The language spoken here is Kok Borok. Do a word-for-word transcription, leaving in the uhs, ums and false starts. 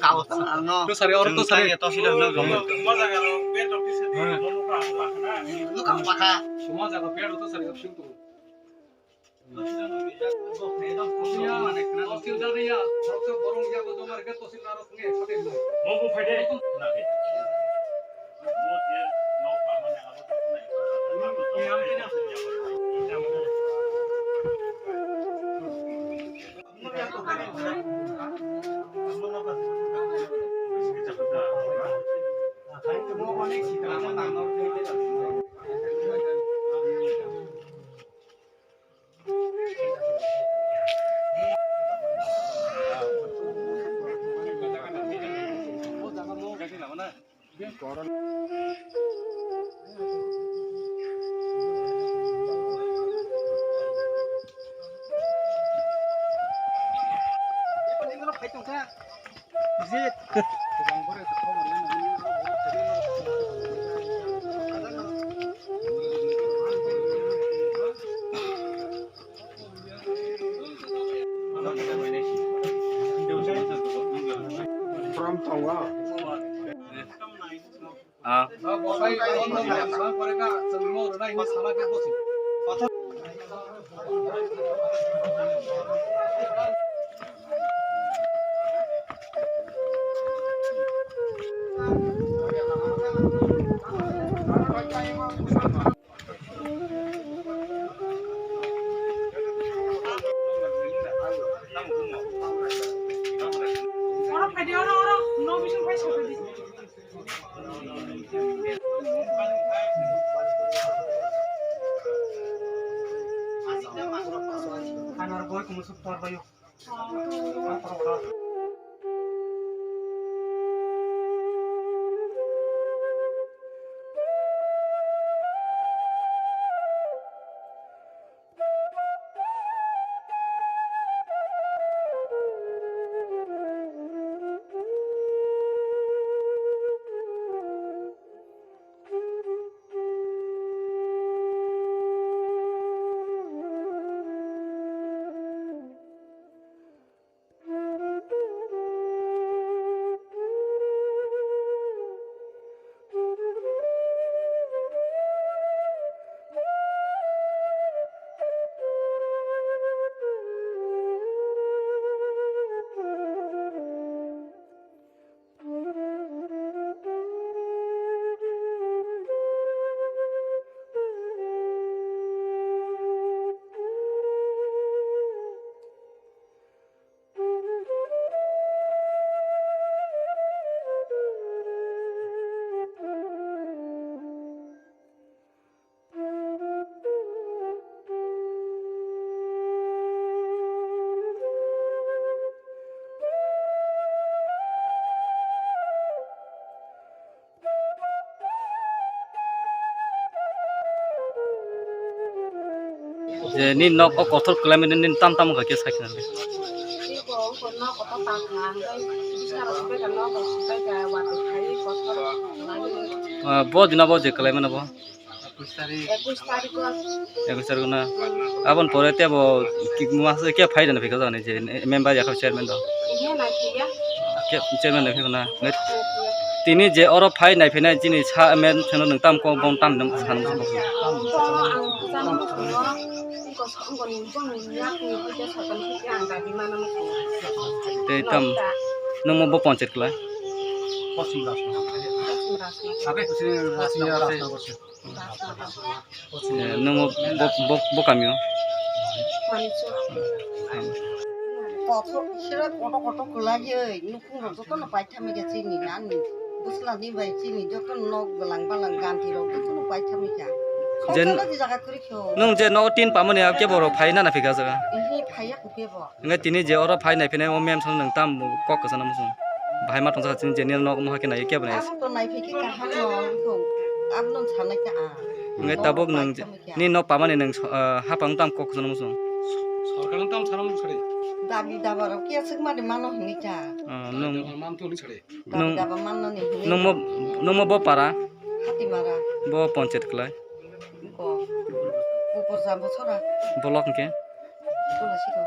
Kau tang ano. Tu sari, orang tu sari. Chwng tang ya, tosi lang, no, no. Suma jaga ro, bed office ni, no, no, no, no, no. Lu kang pakha. Suma jaga bed office sari, office tu. From Tonga. Ah. Oro phaidi, oro, oro, no bising phai sokadi. Anar boi kumusuk tor bayo. Je nini nok o kotor kwlai mani nini tam tam wngkha khe sai khna le. Iko ungkor nok kotor tang kha, hwnkhe bisna rok swbai kha, nok rok swbai kha, watwi khai kotor kwlai mani. Ah, bo dina bo je kwlai mano bo? Ekush tarik. Ekush tarik o. Ekush tarik o na? Hmm. Aboni pore tei bo ki-, mas khe phai rwna phaikha jani je member ya khe chairman rok? Ihe nai phiya. Khe chairman nai phaikha na? Nai phiya. Tini je oro phai nai phainai chini sa men seno nwng tam kok bong tam nwng san. Ang jani muchungo, ang jani muchungo, ang jani muchungo, ang jani muchungo. Tei tam, nwng mo bo panchayat kwlai? Paschim Rajnagar. Paschim Rajnagar. Abe, Paschim Rajnagar. Eh, nwng bo, bo, bo, bo kamio? Kotor, sira kotor kotor kwlaiwi, nukhung rok jotono paithamwi khe chini nani bwsla ni bai chini jotono nok gwnang balang ganti rok jotono paithamwi kha. Jen-, Khoroksa jaga kwrwi kho. Nwng je nogo tin pamani, abo kebo rok phai nana phikha jaga? Ehe, phaiya kho kebo. Hwnkhe tini je oro phai nai phinai o mem song nwng tam kok kwchangma muchung. Bahai ma tongsa chini je nini nok omo hakhe nai kebo nai. Abo to nai phikhe kaham no wngkho. Abono sanai kha ang. Hwnkhe tabuk nwng je, nini nok pamani nwng so-, ah, hapang tam kok kwchangma muchung. Sorkar no tam sana muchung sari. Dabi daba rok kiya swk mani mano hwnwi kha. Ah, nwng, dabi daba man to hwnwi sari. Dabi daba mannani hwnwi. Nwng mo, nwng mo bo para? Hatimara. Bo ponchayat kwlai? Bo. Bo porsa bo sora. Bolok hwnkhe? Bo siko.